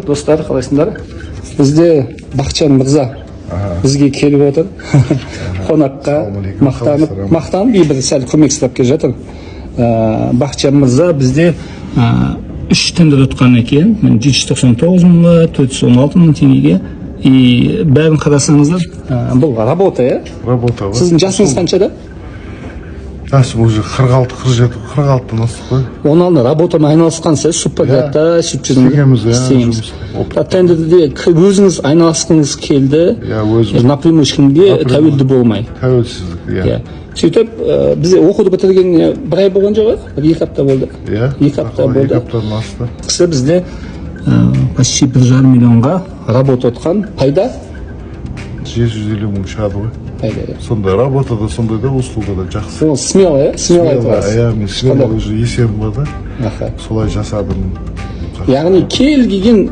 Достар, қалайсыңдар? Бізде Бақытжан мырза бізге келіп отыр қонаққа. Ассалаумағалейкум, Мақтанып, қалайсыздар? мақтанып и бір сәл көмек сұрап келе жатыр. Бақытжан мырза бізде үш тендер ұтқан екен, міне, 799 мыңға, 416 мың теңгеге. И бәрін қарасаңыздар, бұл работа, иә? Работа ғой. Сіздің жасыңыз қаншада? Жасым уже 46, 47, 46-дан астық қой. Оның алдында работамен айналысқансыз, субподрядта сөйтіп жүрдіңіз. Істегенбіз, иә, Істегенбіз. жұмыс. Опыт. А тендерде өзіңіз айналысқыңыз келді? Иә, өзім. Напрямую, ешкімге Напрямую. тәуелді болмай. Тәуелсіздік, иә. Иә, сөйтіп, бізде оқуды бітіргеніне бір ай болған жоқ, иә, бір екі апта болды. Иә. 2 апта 2 болды. аптадан асты. Кісі бізде почти 1,5 миллионға работа ұтқан. Пайда? 750 мың шығады ғой. Пайда, иә. Сондай работада, сондай да, услуга да жақсы. Ол смело, иә, смело айта аласыз. Иә, мен смело, уже есебім бар да. Аха. Солай жасадым. Яғни келген